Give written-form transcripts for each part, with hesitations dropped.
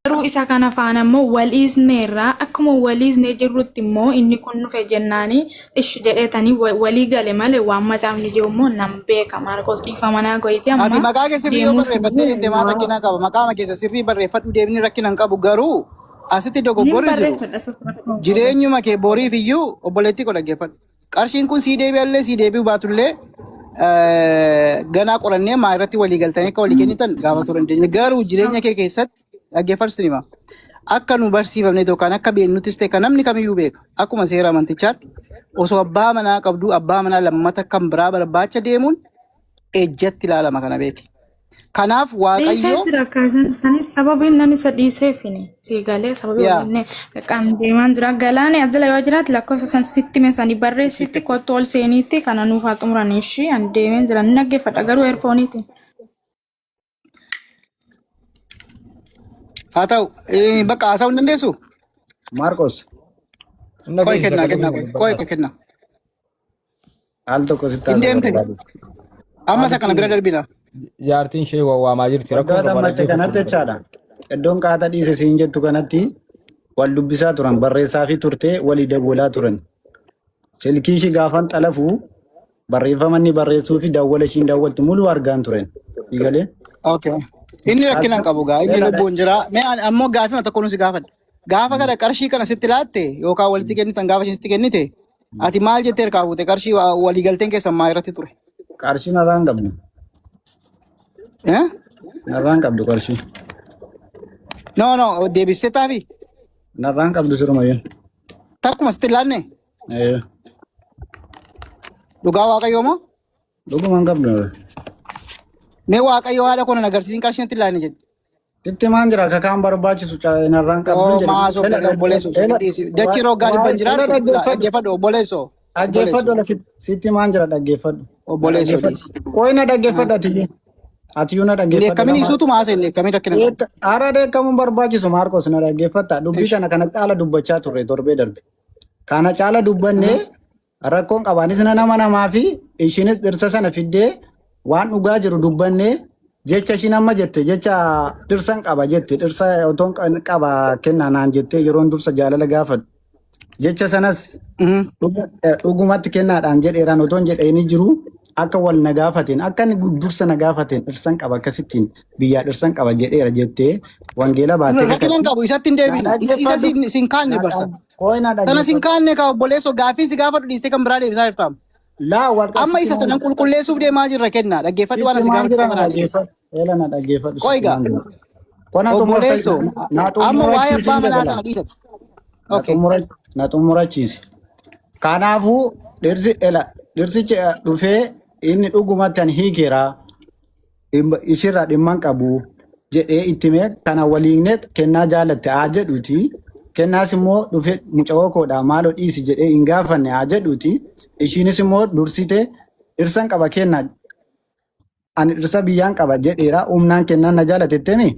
Garuu isa kana faana immoo wal dhiisneerra. Akkuma wal dhiisnee jirrutti immoo inni kun dhufe jennaani ishi jedheetanii walii gale malee waan macaafni jiru immoo nan beeka. Maarqos dhiifama naa go'iti Ati amma maqaa kee sirrii yoo deemuuf barreeffattee deemte maal rakkina qaba? Maqaa keessa sirrii barreeffadhu deemni rakkina hin qabu garuu asitti nin dogoggorri jiru. barreeffadha sassaabuu qabu. Jireenyuma kee boriif iyyuu obboleettii koo dhaggeeffadhu. Qarshiin kun sii deebi'allee sii deebi'uu baatullee ganaa qorannee maa irratti walii galtanii akka walii kennitan gaafachuu dandeenya. Garuu jireenya kee keessatti dhaggeeffadhu hima. Akka nu barsiifamne yookaan akka beeknuttis ta'e kan namni kamiyyuu beeka. Akkuma seera amantichaatti osoo abbaa manaa qabduu abbaa manaa lammata kan biraa barbaacha deemuun ejjatti ilaalama kana beeki. Kanaaf Dhiisee Waaqayyo jira kaasan sanis sababiin nan isa dhiiseefini sii galee sababii yaa waliin qaqqaam deemaan jira galaani as jala yoo jiraate lakkoofsa san sitti meesanii barreessitti kottu ol seeniitti kana nuuf haa xumuran ishii an deemeen jira ni dhaggeeffadha garuu eerfooniitiin. Haa ta'u bakka haasa'uu hin dandeessu? Maarqos Hin Qoy dhageessisa kennaa sagalee kennaa kee qoy qoy dubbadhaa. qoy kennaa. Al tokko sitti Hin haasa'uu deemte barbaadu. amma isa kana bira darbina. Jaartiin ishee wawwaamaa jirti. Waggaa Rakkoon qabu lammacha dhaggeeffachuu kanatti jechaadha. Iddoon qaata dhiise siin jettu kanatti wal dubbisaa turan barreessaa fi turtee walii dawwalaa turan. Silkii ishii gaafan xalafu barreeffama inni barreessuu fi dawwala ishiin dawwaltu muluu argaan turen. Siigalee? Okay. Inni rakkina hin qabu gaa inni lubbuun jira. Mee ani ammoo gaafima tokko nu si gaafadha. Gaafa kana qarshii kana sitti laatte yookaan walitti kennitan gaafa isheen sitti kennite ati maal jettee harkaa fuute qarshii waliigalteen keessan maa irratti ture? Qarshii narraa hin qabdu. Eh? Narraa hin qabdu qarshii. No no deebistee taafi Narraa hin qabdu sirumayyuu. takkuma sitti hin laanne Ee, dhugaa waaqayyoo moo? Dhuguma hin qabdu. Mee waaqayyo haadha koo nan agarsiisin qarshii natti hin laanne jedhe. Sitti maan jira akka kaan barbaachisu narraan qabdu Oo jedhe. maa sobda obboleessoo Ela dhiisi. Dachii roggaa dhibban ela jiraattu dhaggeeffadhu. dhaggeeffadhu obboleessoo. Dhaggeeffadhu Obboleessoo ela sitti maan jira dhaggeeffadhu. Na obboleessoo dhaggeeffadhu. dhiisi. Qoy na dhaggeeffadhu atiyyuu. Atiyyuu na Inni dhaggeeffadhu akkamiin lama. isuutu maasa inni akkamiin rakkina qabu. Haara dheekkamuun barbaachisu Maarqos na dhaggeeffatta. Dubbii Tish. kana kana caala dubbachaa turre torbee darbe. Kana caala dubbannee rakkoon qabaanis na nama namaa fi ishiinis dhirsa sana fiddee waan dhugaa jiru dubbannee jecha ishiin amma jette jecha dhirsan qaba jette dhirsa otoon qaba kennaa naan jettee yeroon dursa jaalala gaafadhu. Jecha sanas dhugumatti kennaadhaan jedheeraan otoon jedheeni jiru akka wal na gaafateen akka inni dursa na gaafateen dhirsan qaba akkasittiin biyyaa dhirsan qaba jedheera jettee wangeela baattee Rakkina hin kakatti. qabu isatti hin Na deebina. Isa isa dhaggeeffadhu. sin kaanne Na barsa. qoy na Sana sin dhaggeeffadhu. kaanne kaa obboleessoo gaaffiin si gaafadhu dhiistee kan biraa deebisaa jirtaam. Laa wal Amma sitti isa maan sanan qulqulleessuuf deemaa jirra kenna. Dhaggeeffadhu waan sitti asi maan gaafadhu jira qofa na naa deebisi. dhaggeeffadhu. Eela na dhaggeeffadhu Qoy sitti gaa maan jira. Kona xumursa obboleessoo na amma waa'ee abbaa xumurachiisin manaa jedha sana dhiisati. na Okay. xumura na xumurachiisi. Kanaafuu dhirsi ela dhirsichi dhufee inni dhugumatti ani hiikeera ishirraa dhimma hin qabu jedhee itti himee kana waliin kennaa jaalatte haa jedhuuti. Kennaas immoo dhufe mucawoo koodha maaloo dhiisi jedhee hin gaafanne haa jedhuuti. Ishiinis immoo dursite dhirsan qaba kenna ani dhirsa biyyaan qaba jedheera humnaan kennaan na jaalatettemi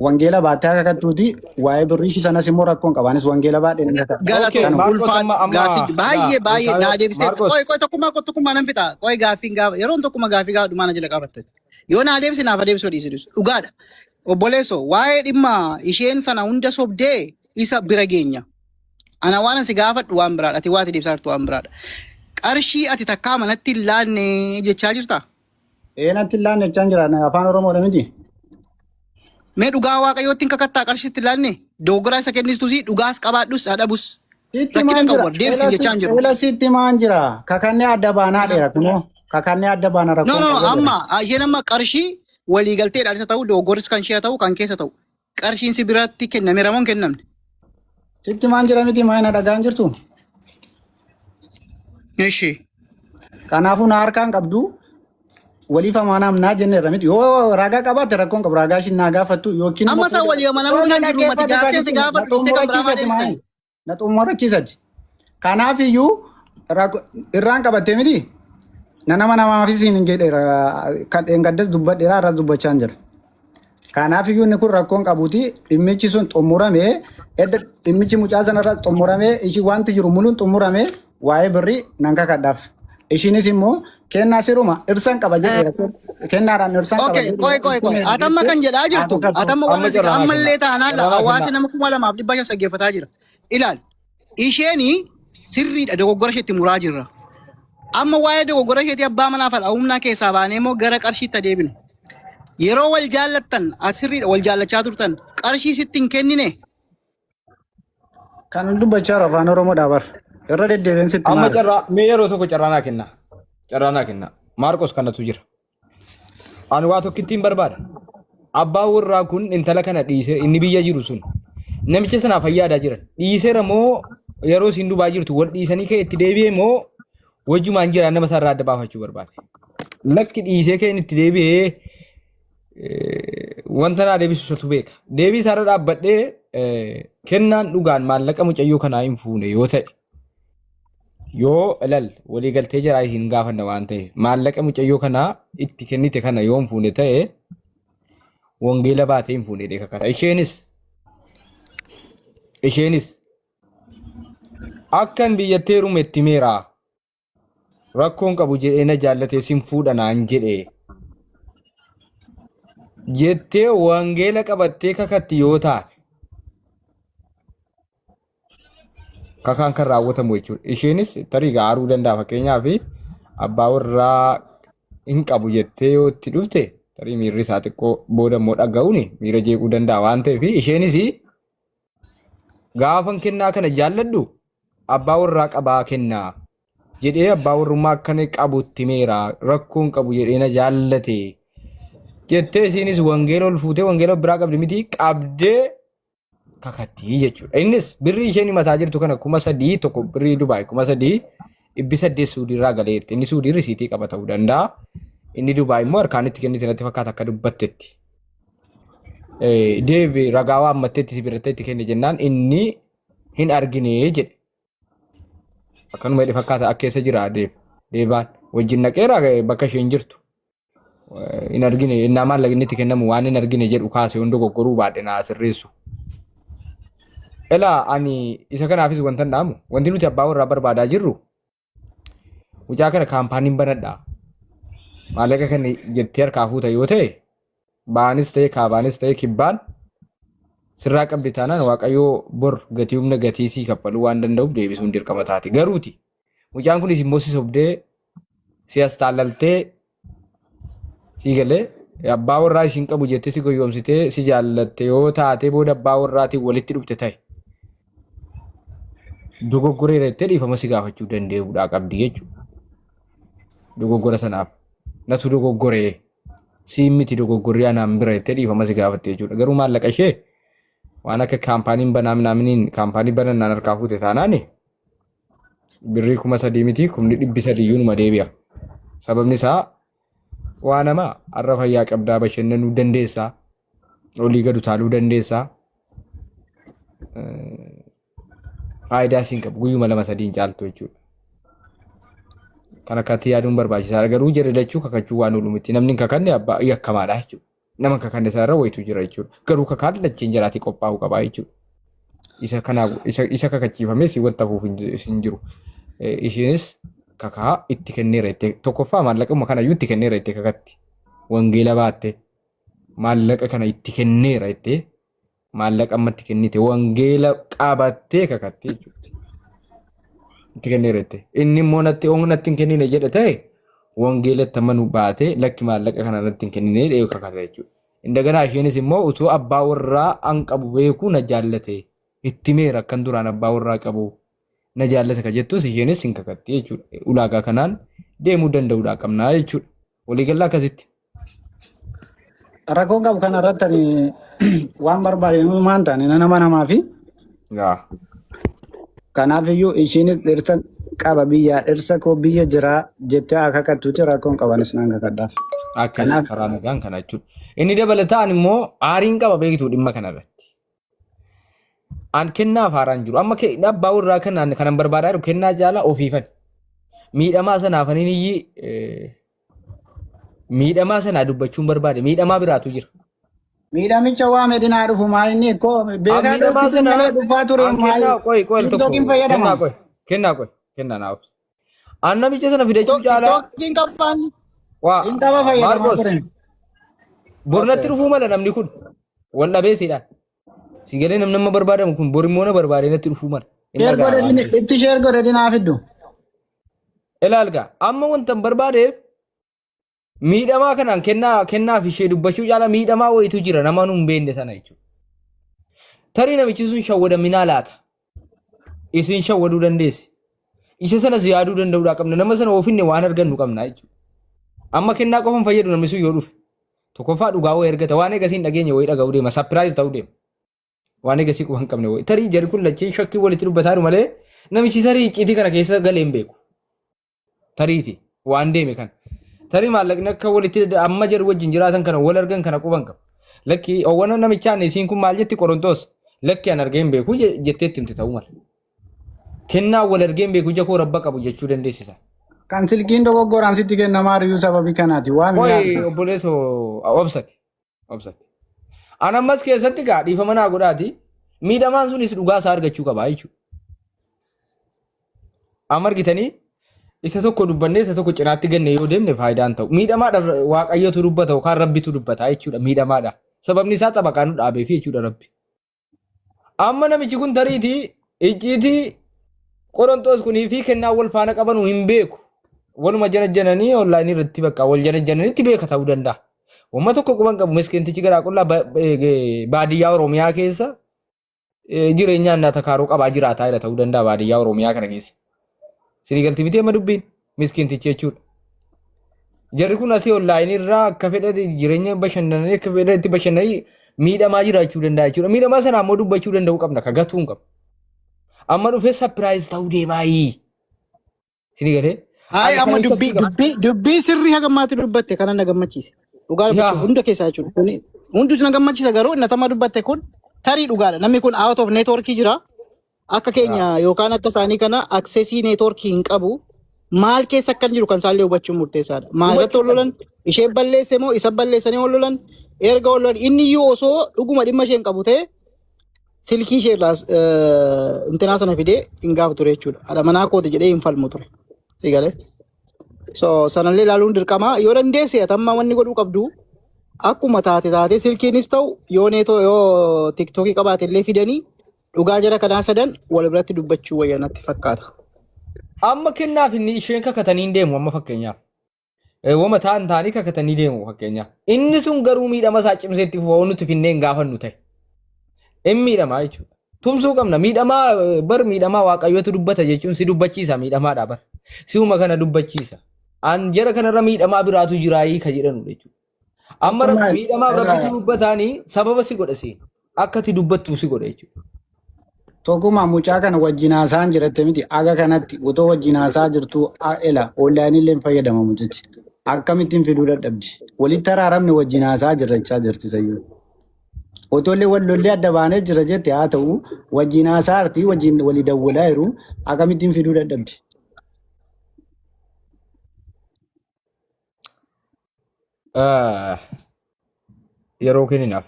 wangeela baattee akka kakattuuti waa'ee birrii ishii sanas immoo rakkoon qaba anis wangeela baadhee nan kakadha. Okay, Galatoom Kanuma. Maarqos ulfaadhu amma amma gaaffii laa baay'ee baay'ee Isaayo naa deebisee Maarqos qoy qoy tokkummaa qoy tokkummaa nan fixa qoy gaaffiin gaafa yeroon tokkummaa gaaffii gaafa dhumaa na jala qabatte yoo naa deebise naaf deebisuu dhiise dhiisu dhugaadha obboleessoo waa'ee dhimma isheen sana hunda sobdee isa bira geenya ana waan asi gaafadhu waan biraadha ati waati deebisaa jirtu waan biraadha qarshii ati takkaa manatti hin laanne jechaa jirta Ee natti hin laanne jechaan jira afaan Oromoodha miti. Mee dhugaa waaqayyootti hin kakattaa qarshii itti laanne dogoggora isa kennistusi dhugaas qabaadhus haa dhabus Sitti rakkina maan hin qabu jira bar deebisiin jechaan jiru. ela sitti maan jira kakannee adda baanaa dheera kunoo kakannee adda baana No rakkoon no no qabu jedha. amma isheen amma qarshii waliigalteedhaan isa ta'u dogoggorris kan ishee haa ta'u kan keessa ta'u qarshiin si biratti kennameera moo hin kennamne? Sitti maan jira miti maa na dhagaan jirtu. Ishi. Kanaafuu na harkaan qabdu waliif amaanaam naa jenneerra miti yoo ragaa qabaatte rakkoon qabu ragaa ishiin naa gaafattu yookiin Amma isaa walii amanamuu na bira hin jiru mati dhaggeeffadhu gaaffii ati gaafadhu dhiistee kan biraa maa deebistan? na xumurachiisati. Kanaaf iyyuu irraan qabattee miti na nama namaafis hin jedheera kan dheengaddas dubbadheera irras dubbachaa hin jira. Kanaaf iyyuu inni kun rakkoon qabuuti dhimmichi sun xumuramee edda dhimmichi mucaa sanarra xumuramee ishii wanti jiru muluun xumuramee waa'ee birrii nan kakadhaaf. Ishiinis immoo Kennaa siruma dhirsan qaba jedheera. Kennaadhaan dhirsan qaba Okay, jedheera. qoy qoy qoy. Atamma kan jedhaa jirtu, atamma waan Amma asii carraa naa ammallee kenna. taanaan Carraa naa hawaasa kenna. nama 2500 dhaggeeffataa jira. Ilaali, isheeni sirriidha dogoggora isheetti muraa jirra. Amma waa'ee dogoggora isheetii abbaa manaa fi humnaa keessaa baanee immoo gara qarshiitti adeeminu. Yeroo wal jaallattan, ati sirriidha wal jaallachaa turtan, qarshii sitti hin kennine. Kan dubbachaa jiru afaan Oromoodhaa bar. Irra deddeebiin sitti Amma maali? carraa mee yeroo tokko carraa naa kenna. Carraa naa kenna. Maarqos kanatu jira. Ani waa tokkittiin barbaada. Abbaan warraa kun intala kana dhiisee inni biyya jiru sun namicha sanaaf fayyaadaa jiran. Dhiiseera moo yeroo isiin dubaa jirtu wal dhiisanii ka'e itti deebi'e moo wajjumaan jiraan nama isaarraa adda baafachuu barbaade. Lakki dhiisee ka'een itti deebi'ee wanta naa deebisu isatu beeka. Deebii isaarra dhaabbadhee kennaan dhugaan maallaqa mucayyoo kanaa hin fuune yoo ta'e yoo ilal waliigaltee jaraa hin gaafanne waan ta'e maallaqa mucayyoo kanaa itti kennite kana yoo hin fuune ta'e wangeela baatee hin fuune jedhee kakata. Isheenis isheenis akkan biyyatti heerume itti himeera. Rakkoon qabu jedhee na jaallatee sin fuudha naan jedhe jettee wangeela qabattee kakatti yoo taate kakaan kan raawwatamu jechuudha. Isheenis tarii gaaruu danda'a fakkeenyaaf abbaa warraa hin qabu jettee yoo itti dhufte tarii miirri isaa xiqqoo booda immoo dhaga'uun miira jeequu danda'a waan ta'eef isheenis Gaafan kennaa kana jaalladhu abbaa warraa qabaa kennaa jedhee abbaa warrummaa akkana qabu itti himeera rakkoon qabu jedhee na jaallate jettee isiinis wangeela ol fuutee wangeela of biraa qabdi miti qabdee kakattii jechuudha. Innis birrii isheen himataa jirtu kana 3000 tokko birrii Dubaay 3800 Suudiirraa galeetti. Inni Suudii risiitii qaba ta'uu danda'a. Inni Dubaay immoo harkaan itti kennite natti fakkaata akka dubbattetti. Deebi ragaa waammatteetti si biratti itti kenne jennaan inni hin argine jedhe. Akkanuma jedhe fakkaata akka keessa jira deeb deebaan wajjin naqeera bakka isheen jirtu. Hin argine innaa maallaqni itti kennamu waan hin argine jedhu kaase hunda dogoggoruu baadhe naa sirreessu. Elaa ani isa kanaafis wanta hin dhaamu wanti nuti abbaa warraa barbaadaa jirru Mucaa kana kaampaaniin banadhaa. Maallaqa kana jettee harkaa fuuta yoo ta'e baanis ta'e kaabaanis ta'e kibbaan sirraa qabdi taanaan waaqayyoo bor gatii humna gatii sii kaffaluu waan danda'uuf deebisuun dirqama taati. Garuuti mucaan kunis immoo si sobdee si as taallaltee sii galee abbaa warraa ishiin qabu jettee si goyyomsitee si jaallatte yoo taate booda abbaa warraatiin walitti dhufte ta'e dogoggoreera jettee dhiifama si gaafachuu danda'uudhaa qabdi jechuudha. Dogoggora sanaaf natu dogoggoree siin miti dogoggorri anaan bira jettee dhiifama si gaafatte jechuudha. Garuu maallaqa ishee waan akka kaampaaniin banaa minaaminiin kaampaanii banannaan harkaa fuute taanaani birrii 3000 miti 300,000 iyyuu numa deebi'a. Sababni isaa waa namaa har'a fayyaa qabdaa bashannanuu dandeessaa olii gad utaaluu dandeessaa faayidaa siin qabu guyyuma lama sadiin caaltu jechuudha. Kan akkatti yaaduun barbaachisaadha. Garuu jarri lachuu kakachuu waan oolu miti. Namni hin kakanne abbaa yakkamaadha jechuudha. Nama hin kakanne isaa irra wayitu jira jechuudha. Garuu kakaan lacheen jaraatii qophaa'uu qabaa jechuudha. Isa kanaaf isa kakachiifamee si wanta hafuuf hin jiru. Isheenis kakaa itti kenneera jettee tokkoffaa maallaquma kanayyuu itti kenneera jettee kakatti. Wangeela baatte maallaqa kana itti kenneera jettee maallaqa amma itti kennite wangeela qabattee kakatte jechuudha. Itti kenneera jettee. Inni immoo natti oon natti hin kennine jedhe ta'e wangeelatti amanuu baatee lakki maallaqa kana natti hin kennine jedhee kakata jechuudha. Indaganaa isheenis immoo utuu abbaa warraa an qabu beekuu na jaallate itti meera akkan duraan abbaa warraa qabu na jaallate ka jettus isheenis hin kakatti jechuudha. Ulaagaa kanaan deemuu danda'uudhaa qabnaa jechuudha. Waliigallaa akkasitti. Rakkoon qabu kana irratti ani waan barbaade maan taane nama namaa fi Yaa. kanaaf iyyuu ishiinis dhirsa qaba biyyaa dhirsa koo biyya jiraa jettee haa kakattuuti rakkoon qabanis naan kakadhaaf. Akkas Kanaaf karaa nagaan kana jechuudha. Inni dabalataan immoo aariin qaba beektuu dhimma kanarratti. An kennaaf haaraan jiru. Amma abbaa warraa kanaan kanan barbaadaa jiru kennaa jaalaa ofiifan. Miidhamaa sanaaf aniin iyyi miidhamaa sanaa dubbachuun barbaade miidhamaa biraatu jira. Miidhamicha waa medinaa dhufu maal inni koo An beekaa miidhamaa dhoofisiin sana malee dhufaa ture an maal kennaa qoy qoy al tokko tiktookiin kennaa fayyadama. qoy kennaa qoy kennaa naaf. An namicha sana fidachuu caalaa Tiktookiin qabaan. waa Hin qaba fayyadamaa Maarqos turan. bornatti Okay. dhufuu mala namni kun wal dhabee siidhaan. Si galee namni amma barbaadamu kun bor immoo na barbaadee natti dhufuu mala. Hin Sheer dhaga'a waan godhadhin ta'eef. itti sheer godhadhin haa fiddu. Ilaal gaa amma wanta hin barbaadeef miidhamaa kanaan kennaa kennaaf ishee dubbachuu caala miidhamaa wayitu jira nama nu hin beekne sana jechuudha. Tarii namichi sun shawwadaminaa laata? Isin shawwaduu dandeessi. Isa sanas yaaduu danda'uudhaa qabna. Nama sana ofinne waan argannu qabna jechuudha. Amma kennaa qofa hin fayyadu namni sun yoo dhufe. Tokkoffaa dhugaa wayii argata. Waan eegasii hin dhageenye wayii dhaga'uu deema. Sapiraayiz ta'uu deema. Waan eegasii quba hin qabne wayii. Tarii jarri kun lachee shakkii walitti dubbataa jiru malee namichi tarii icciitii kana keessa galee hin beeku. Tariiti waan deeme kana. Tarii maallaqni akka walitti amma jarri wajjin jiraatan kana wal argan kana quba hin qabu. Lakki owwana namichaan isiin kun maal jetti Qorontoos lakki an argee hin beeku jettee itti himte ta'uu mala. Kennaa wal argee hin beeku ija koo rabba qabu jechuu dandeessisa. Kan silkiin dogoggoraan sitti kennamaa jiru sababii kanaati. Waan Qoy yaaddu. obboleessoo obsati. Obsati. An ammas keessatti gaa dhiifama naa godhaati. Miidhamaan sunis dhugaa isaa argachuu qaba jechuudha. Amma argitanii isa tokko dubbannee isa tokko cinaatti ganne yoo deemne faayidaan ta'u. Miidhamaadha Waaqayyotu dubbata yookaan Rabbitu dubbata jechuudha miidhamaadha. Sababni isaa xabaqaa nu dhaabeefi jechuudha Rabbi. Amma namichi kun tariitii icciitii Qorontoos kunii fi kennaa wal faana qabanu hin beeku. Waluma janajjananii onlaayinii irratti bakka wal janajjananitti beeka ta'uu danda'a. Wamma tokko quban qabu miskiintichi garaa qullaa baadiyyaa Oromiyaa keessa jireenya annaa takaaroo qabaa jiraataa jira ta'uu danda'a baadiyyaa Oromiyaa kana keessa. Sinii galti miti amma dubbiin miskiintichi jechuudha. Jarri kun asii onlaayinii irraa akka fedhan jireenya bashannananii akka fedhan itti bashannanii miidhamaa jiraachuu danda'a jechuudha. Miidhamaa sana ammoo dubbachuu danda'uu qabna ka gatuu hin qabnu. Amma dhufee sapiraayiz ta'uu deemaayii. Sinii galee. Hayi Ani amma kana dubbii shakkii qaba. dubbii dubbii sirrii haga ammaatti dubbatte kana na gammachiise. Dhugaa Yaa. dubbachuuf hunda keessaa jechuudha. Kuni hundus na gammachiisa garuu inni atama dubbatte kun tarii dhugaadha. Namni kun out of network jira. Akka keenya yookaan akka isaanii kana accessii network hin qabu. Maal keessa akka inni jiru kan isaallee hubachuun murteessaadha. Maal irratti Hubachuu ol lolan ishee balleesse moo isa balleessanii ol lolan erga ol lolan inni iyyuu osoo dhuguma dhimma ishee hin qabu ta'e silkii ishee irraa intinaa sana fidee hin gaafa ture jechuudha. Haadha manaa kooti jedhee hin falmu ture. Si galee. So sanallee ilaaluun dirqama. Yoo dandeesse atamma wanni godhuu qabdu akkuma taate taate silkiinis ta'u yoo neetoo yoo tiktookii qabaate illee fidanii dhugaa jara kanaa sadan wal biratti dubbachuu wayya natti fakkaata. Amma kennaaf inni isheen kakatanii hin deemu amma fakkeenyaaf. Wama ta'an ta'anii kakatanii deemu fakkeenyaaf. Inni sun garuu miidhama isaa cimsee itti fufa nuti finnee hin gaafannu ta'e. In miidhamaa jechuudha. Tumsuu qabna. Miidhamaa bar miidhamaa waaqayyotu dubbata jechuun si dubbachiisa miidhamaadha bar. Si'uma kana dubbachiisa. An jara kanarra miidhamaa biraatu jiraayii ka jedhanu jechuudha. Amma Tokkummaa miidhamaaf irraa rabbitu dubbataanii sababa si godha siin. Akka ati dubbattu si godha jechuudha. Tokkummaa mucaa kana wajjin haasa'an jiratte miti aga kanatti otoo wajjin haasa'aa jirtuu ela onlaayinii illee hin fayyadama mucichi. Akkamittiin fiduu dadhabdi? Walitti araaramne wajjin haasa'aa jirrachaa jirti sayyuu. Otoo illee wal lollee adda baanee jira jette haa ta'u wajjin haasa'aa jirti wajjin walii dawwalaa jiru akkamittiin fiduu dadhabdi? Ah, Yeroo kenninaaf.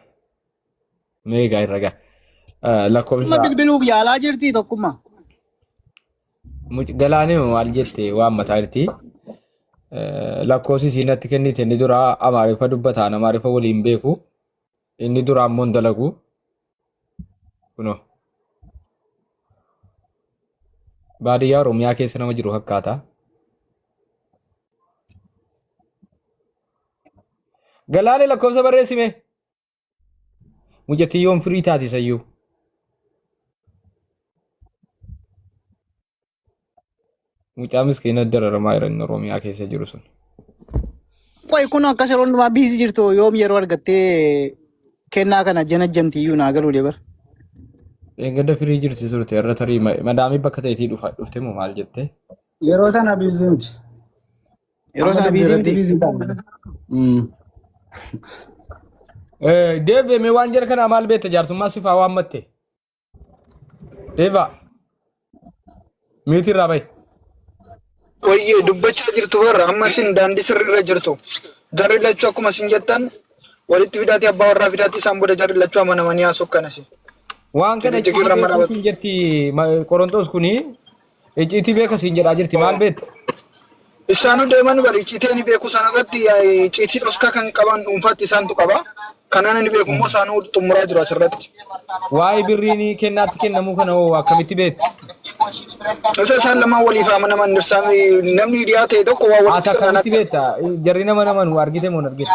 Mee egaa irra gaa. Amma Lakkoofsa bilbiluuf yaalaa jirti tokkummaa. Galaanee maal jette waan mataa jirti. Lakkoofsi isiin natti kennite inni dura Amaariffa dubbataan Amaariffa waliin beeku. Inni dura ammoo hin dalagu. Kunoo. Baadiyyaa Oromiyaa keessa nama jiru fakkaata. Galaanee lakkoofsa barreessime. Mucattiin yoom firii taati sayyuu. Mucaa miskiina dararamaa jiran Oromiyaa keessa jiru sun. Qoy kun akkas yeroo hundumaa biizii jirtu yoom yeroo argattee kennaa kana janajjanti iyyuu naa galuu deebar. Eeggadda firii jirti turte irra tarii madaamii bakka ta'eetii dhufa dhufte moo maal jette? Yeroo sana biizii miti. Yeroo Amma sana dubbii biizii irratti miti. biizii ta'a. Mm. Deebi'e mee waan jara kanaa maal beekta jaarsummaa sifaa waan matte? Deebi'a. Miitii irraa bahi. Wayyee dubbachaa jirtu barra amma isin daandii sirriirra jirtu. Jarri lachuu akkuma isin jettan walitti fidaatii abbaa warraa fidaatii isaan booda jarri lachuu amanamanii haasoo akkanasi. Waan kana Xixiqqii icciitii irra mana beekuu siin jetti Qorontos kuni icciitii beeka siin jedhaa jirti maal beekta? Isaanuu deeman bari icciitii ani beeku sanarratti icciitii dhoskaa kan qaban dhuunfaatti isaantu qaba. Kanaan ani beeku immoo isaanuu xumuraa jiru asirratti. Waa'ee birriin kennaatti kennamuu kana hoo akkamitti beektu? Isa isaan lamaan waliif amanaman dhirsaa namni hiriyaa ta'e tokko waa Ati walitti kennan akkamitti akka beekta? Jarri nama namanu argite moo hin argine?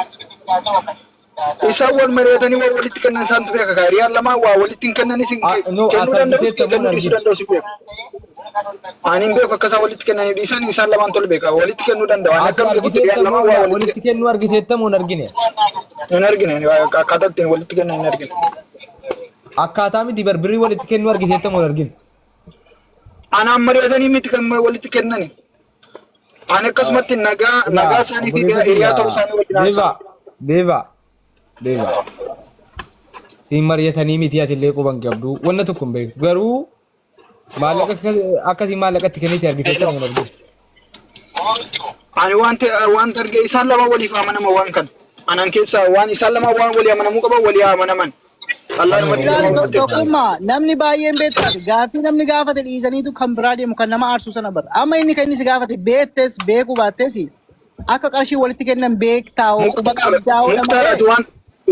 Isaan wal mari'atanii waa walitti kennan isaantu beeka kaa. Hiriyaan lamaan waa walitti hin kennanis hin No, kennuu ati danda'us argiteetta moo hin kennuu dhiisuu argine? danda'us hin beeku. Ani hin beeku akka isaan walitti kennanii dhiisan isaan lamaan tolu beeka. Walitti kennuu danda'u. Ani Ati akkam beekutti argiteetta hiriyaan moo lamaan waa walitti walitti kennuu argiteetta moo hin argine? hin argine. Ani akkaataa ittiin walitti kennan hin argine. Akkaataa miti bar birrii walitti kennuu argiteetta moo hin argine? Anaan mari'atanii miti kan walitti kennani. Ani akkasumatti nagaa nagaa Ilaa isaanii fi obboleessa hiriyaa kiyya ta'uu isaanii waliin beeba haasa'u. beeba beeba siin mari'atanii miti ati illee quban qabdu wanna tokko hin beektu garuu maallaqa akkasii maallaqa itti kennite argiteetta moo hin argine? Ani wanta wanta arge isaan lama waliif amanama waan kana. Anan keessa waan isaan lama waan walii amanamuu qaban walii amanaman. Allaahumatti Ilaali nama hojjechaa. tokkummaa namni baay'een beektaati gaaffii namni gaafate dhiisaniitu kan biraa deemu kan nama aarsu sana bara. Amma inni kan inni si gaafate beektes beekuu baattes akka qarshii walitti kennan beektaa hoo quba qabdaa hoo nama Muktaar ta'e. ati waan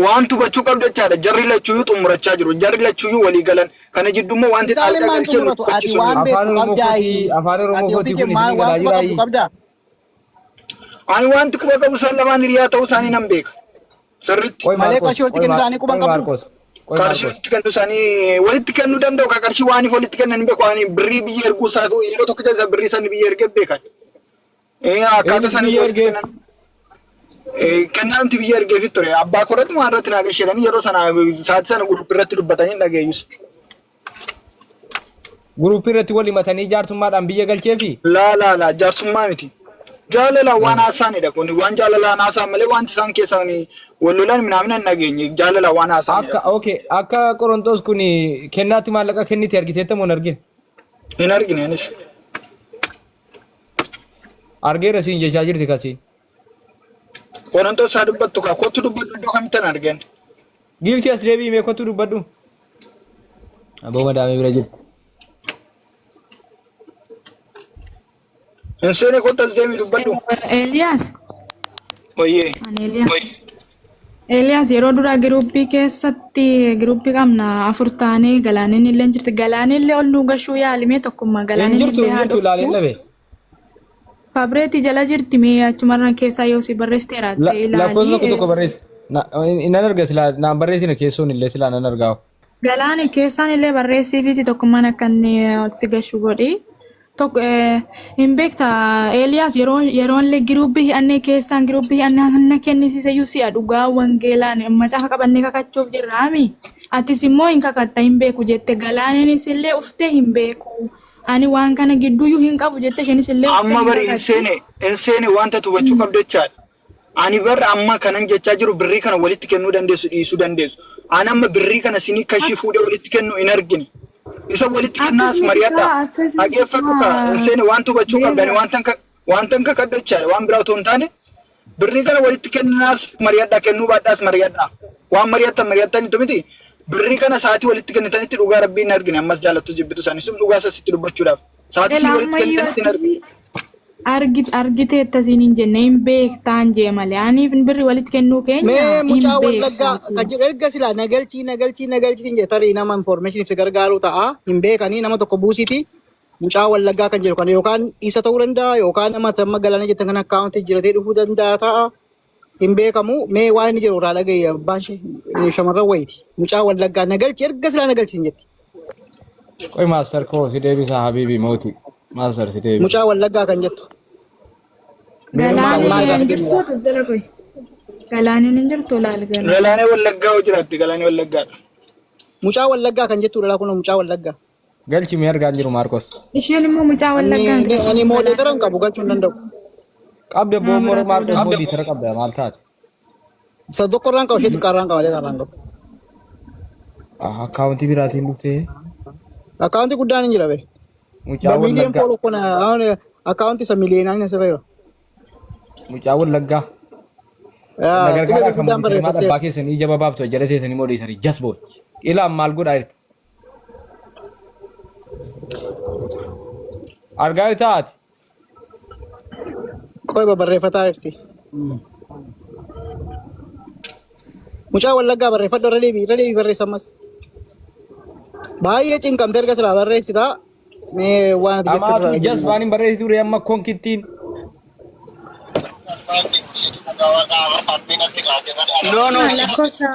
waan hubachuu qabdu jechaadha. Jarri lachuuyyuu xumurachaa jiru. Jarri lachuuyyuu walii galan. Kana jidduu immoo wanti Isaan xaalqaa ilmaan galchee nu xumuratu ati hubachiisu waan jiru. Afaan beektu Oromoo qabdaayi. kootii afaan Oromoo Ati ofii kootii kee kun maal isinii waan galaa quba qabdu jiraayi. qabdaa? Ani wanti quba qabu isaan lamaan hiriyaa ta'uu isaanii nan beeka. Sirriitti. Qoy Malee Maarqos qarshii walitti qoy kennu isaanii quba qoy hin qabdu. Maarqos qoy Qarshii Maarqos. walitti kennu isaanii walitti kennuu danda'u ka qarshii waaniif walitti kennan hin beeku. Ani birrii biyya erguu isaa yeroo tokko keessa birrii isaanii biyya ergee beekan. Akkaataa Eenyutu isaanii biyya walitti ergeef? kennan. Kennaa nuti biyya ergeefit ture. Abbaa koorratti waan irratti naa gasheedhanii yeroo sana sa'aatii sana guruppii irratti dubbatanii hin dhageeyyus. Guruppii irratti wal himatanii jaarsummaadhaan biyya galcheefi? Laa laa laa jaarsummaa miti. Jaalala waan haasaanidha kun waan jaalalaan haasaan malee wanti isaan keessaan wal lolan minaamina hin dhageenye jaalala waan haasaanidha. Akka okay akka Qorontos kun kennaatti maallaqa kennite argiteetta moo hin argine? Hin argine anis. Argeera siin jechaa jirti kasiin. Qorontos isaa dubbattu kaa kottu dubbadhu iddoo kamitti hin argeen. Giifti as deebi'i mee kottu dubbadhu. Aboo madaamii bira jirti. Hin seene kottu as deemi dubbadhu. Eeliyaas. Wayyee. Ani Eeliyaas. Eeliyaas yeroo duraa giruuppii keessatti giruuppii qabna afur taanee galaaneen illee jirti. Galaaneen illee ol nu gashuu yaalimee tokkummaa Hin galaaneen jirtu illee hin haa jirtu ilaaleen dhuftu. dhabe. Fabreetii jala jirti mee achumarra keessaa yoo si barreessiteera ta'e Lakkoofsa tokko ilaali. tokko barreessi. Nan arga silaa naan barreessina keessoon illee silaa nan argaa. Galaani keessaan illee barreessiifiiti tokkummaan akka inni ol si gashu godhi. Tokko hin beekta Eeliyaas yeroo yeroo illee giruuppii hi'annee keessaan giruuppii hi'annee hanna kennisiise iyyuu si'a dhugaa wangeelaan macaafa qabannee kakachuuf jirraami. Atis immoo hin kakatta hin beeku jette galaaniinis illee uftee hin beeku. Ani waan kana gidduuyyuu hin qabu jette isheenis illee uftee Amma hin bari hin kakatti. seene hin seene wanta hubachuu qabdu jechaadha. Ani bar amma kanan jechaa jiru birrii kana walitti kennuu dandeessu dhiisuu dandeessu. Ani amma birrii kana sinii kashii fuudhee walitti kennu hin argine. Isa walitti Akkas kennaas miti mari'adhaa. kaa akkas miti Dhageeffadhu kaa hin kaa seene wanta hubachuu qabda. Ani beela. wantan kakadhu jechaadha. Waan biraa otoo hin taane birrii kana walitti kennaas mari'adhaa kennuu baadhaas mari'adhaa. Waan mari'attan mari'attanitu miti. Birrii kana sa'aatii walitti kennitanitti dhugaa rabbii hin argine ammas jaalattu jibbitu isaanii sun dhugaa isa sitti dubbachuudhaaf. Sa'aatii Ela isin walitti ammayyuu kennitanitti hin argine. ati argiteetta siin hin jenne hin beektaan jee malee ani birri walitti kennuu keenya Mee hin mucaa beektaa wallaggaa kan jedhu erga silaa nagalchii nagalchii nagalchii hin jedhe tarii nama information si gargaaru ta'a hin beekanii nama tokko buusiti mucaa wallaggaa kan jedhu kana yookaan isa ta'uu danda'a yookaan nama amma galaana jettan kan akkaawuntii jiratee dhufuu danda'a ta'a hin beekamu mee waan inni jedhu irraa dhaga'i abbaan ishee shamarran wayiiti mucaa wallaggaa nagalchi erga silaa nagalchi hin jetti Qoy maastar koo si deebisa habiibi mootii. Maastar si deebisa. mucaa wallaggaa kan jettu Mee mucaa Galaaneen wallaggaa. hin jirtu jala qoy. Galaaneen hin jirtu laal galaan. Galaanee Wallaggaa hoo jiraatti galaanee Wallaggaadha. mucaa wallaggaa kan jettu dhala kun mucaa wallaggaa Galchi mee argaa hin jiru Maarqos. Isheen immoo mucaa ani wallaggaa hin ani jirtu moodeetara hin galaanee qabu galchuu hin danda'u Qabda nama boo biraa ta'uu Maarqos danda'a. moodeetara qabda maal taate? Isa tokko irraan qabu ishee xiqqaa irraan qaba malee irraan qabu. Akkaawuntii biraatiin dhuftee Akkaawuntii guddaan hin jira bee. mucaa Ba miiliyoon wallaggaa fooloo kun akkaawuntii isa miiliyoonaan asirra jira. mucaa wallaggaa na Qubee gargaaraa kan gurguddaan moodeetara maal abbaa barreeffatteera. keessanii ija babaabtu jala seesanii moodeetarii jasboot. Ilaan maal godhaa jirti? Argaa jirtaa ati? Qoy barreeffataa jirti. Mucaa Wallaggaa barreeffadhu irra deebii irra deebii barreessa ammas. Baay'ee cinqamte erga silaa barreessitaa. Mee waan ati jettu irraa Amaatu dhageenya. jazbaan hin barreessitu ree amma konkittiin. No, no, Lakkoofsa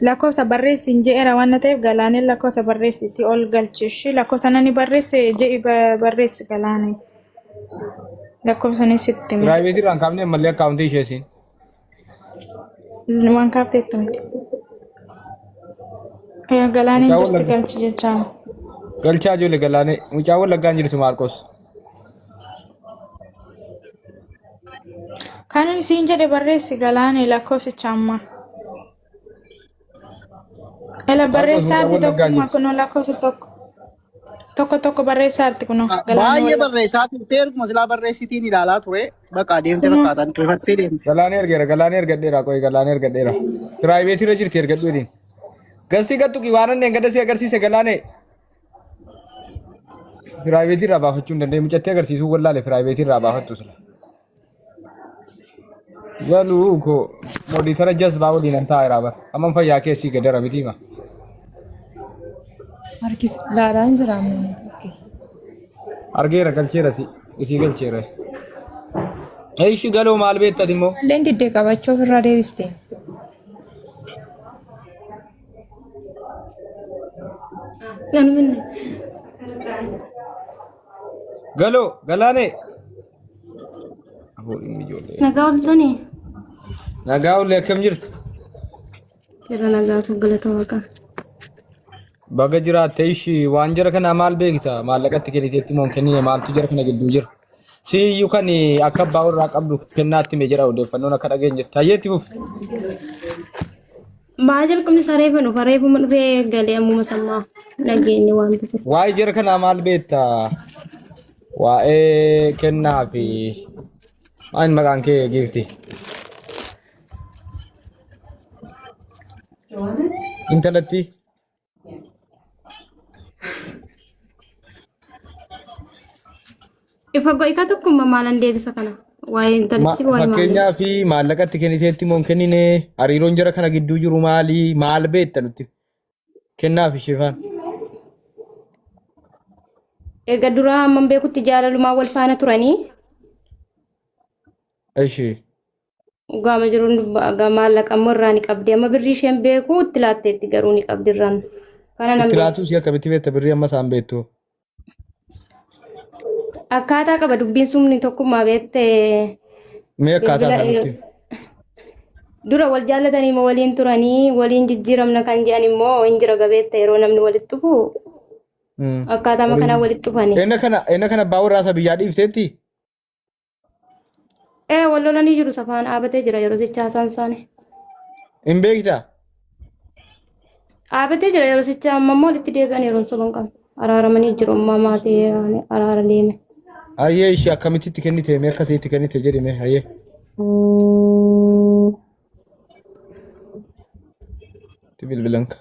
lakkoofsa barreessi hin je'eera waan ta'eef galaaneen lakkoofsa barreessitti ol galchi. Lakkoofsa nani barreesse je'i barreessi galaanee. Lakkoofsa ni sitti hime. Piraayiveetii irraan kaafne ammallee akkaawuntii isheetiin. Waan kaafteettu miti. Galaaneen Mucaa jirti Wallaggaa. galchi jechaa. Galchaa ijoollee galaanee. Mucaa Wallaggaan jirtu Maarqos. Kan inni siin jedhe barreessi galaanee lakkoofsicha ammaa. Ela Maarqos mucaa barreessaarti Wallaggaan tokkummaa jirtu. kunoo lakkoofsa tokko. Tokko tokko barreessaarti kunoo galaanee Baay'ee wallaggaa. barreessaa turte erguma silaa barreessitiin ilaalaa ture. Bakka deemte Kunoo fakkaatan rifattee deemte. Galaanee ergeera galaanee ergadheera qoy galaanee ergadheera. Piraayiveetii irra jirti ergadhu jedhiin. Gastii gattuqi waan anneen gada si agarsiise galaanee. Piraayiveetii irraa baafachuu hin dandeenye mucattii agarsiisuu wallaale piraayiveetii irraa baafattu sila. Galuu koo mooditara jazbaa waliin an taa'eera bara. Amma fayyaa keessii gadara mitiima. Harkis ilaalaa hin jira amma. Okay. Argeera galcheera si isii galcheera. Ishi galoo maal beektati immoo? Malleen diddee qabachuu ofirraa deebiste. Galminne. Galoo galaanee. Afoo dhimmi ijoollee. Nagaa ooltanii? Nagaa ollee akkam jirtu? Jira nagaa kan galata waaqaa. Baga jiraatte ishii waan jara kanaa maal beekta? Maallaqatti kenniteetti moo hin kennine maaltu jara kana gidduu jira? Si iyyuu kan akka abbaa warraa qabdu kennaatti mee jedha odeeffannoon akka dhageenyetti. Hayyeetti fufi. Maa jalqabni isaa reefa dhufa reefuma dhufee galee ammuma sammaa dhageenye waanta ture. Waa'ee jara kanaa maal beekta? Waa'ee kennaa fi maal maqaan kee giifti? Intalatti Ifa go'ikaa tokkummaa maalan deebisa kana? Waa'ee intalitti waa'ee maalii? Fakkeenyaa fi maallaqatti kenniteetti moo hin kennine hariiroon jara kana gidduu jiru maali maal beekta nutti kennaaf ishee faana. Egaa duraa amman beekutti jaalalumaa wal faana turanii Ishee. Dhugaama jiruun dubba maallaqa ammoo irraa ni qabdi. Amma birrii isheen beeku itti laatteetti garuu ni qabdi irraan. Kana nan Itti beeku. laatuu si akkamitti beekta birrii amma isaan beektu. Akkaataa qaba dubbiin sumni tokkummaa beekte Mee akkaataa bilbila isaa nutti himi. dura wal jaallatanii moo waliin turanii waliin jijjiiramna kan jedhan immoo hin jira gabeetta yeroo namni walitti dhufu akkaataama Waliin kanaan walitti dhufani. Enna kana enna kana abbaa warraa isa biyyaa dhiifteetti? Ee wal lolanii jiru safaan dhaabatee jira yeroo sicha haasaan isaanii. Hin beektaa? Dhaabatee jira yeroo sicha amma immoo walitti deebi'an yeroon soban qabu. Araaramanii jiru ammaa maatii araara deeme. Hayyee ishee akkamitti itti kennite mee akkasii itti kennite jedhi mee hayyee. Itti bilbilan ka.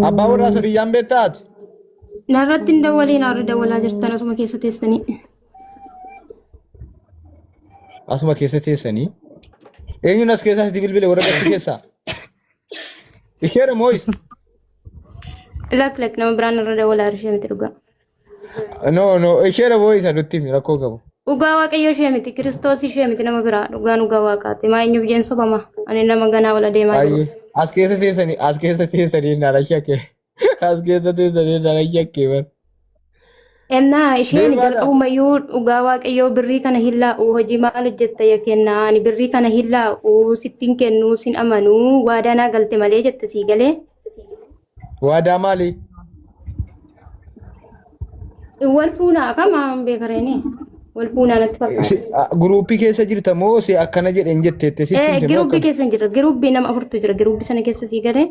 Abbaa warraa isa biyyaan beektaa ati? Narratti hin dawwaliin harri dawwalaa jirtan asuma keessa teessanii. Asuma keessa teessanii. Eenyuun as keessaa sitti bilbile warra gatti keessaa? Isheedha moo isa? Lak lak nama biraan irra dawwalaa ishee miti dhugaa. No no isheedha moo isa nutti himi rakkoo qabu. Dhugaa waaqayyo ishee miti kiristoos ishee miti nama biraa dhugaan dhugaa waaqaati maa eenyuuf jeen sobama ani nama ganaa ol adeemaa jiru. Ayyee as keessa teessanii as keessa teessanii naan shakke as keessa teessanii naan shakke bar. Ennaa isheen Deemaadha. jalqabumayyuu dhugaa waaqayyoo birrii kana hin laa'u hojii maal hojjetta ya kennaa ani birrii kana hin laa'u sittin kennuu sin amanuu waadaa naa galte malee jette sii galee. Waadaa maali? Wal fuunaa kama beekareeni wal fuunaa natti fakkaata. Guruuppii keessa jirta moo si akkana jedheen jetteette sitti himte moo Giruuppii akkam? keessa hin jira giruuppii nama afurtu jira giruuppii sana keessa sii galee.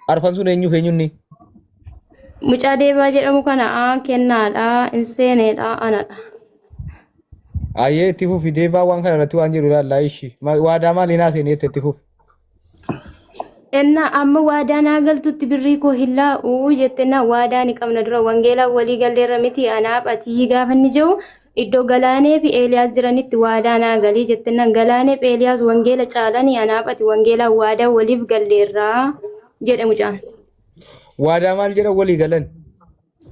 Arfan sun eenyuuf eenyunni? Mucaa deebaa jedhamu kana aa kennaadha hin seeneedha anadha. Ayyee itti fufi deebaa waan kana irratti waan jedhu ilaallaa ishi. Waadaa maalii naa seenee jette itti fufi. Enna amma waadaa naa galtutti birrii koo hin laa'u jette na waadaa ni qabna dura wangeelaa walii galleerra miti anaaf ati gaafa inni jedhu iddoo Galaanee fi Eeliyaas jiranitti waadaa naa galii jette na Galaanee fi Eeliyaas wangeela caalanii anaaf ati wangeelaa waadaa waliif galleerraa jedhe mucaan. Waadaa maal jedhan walii galan?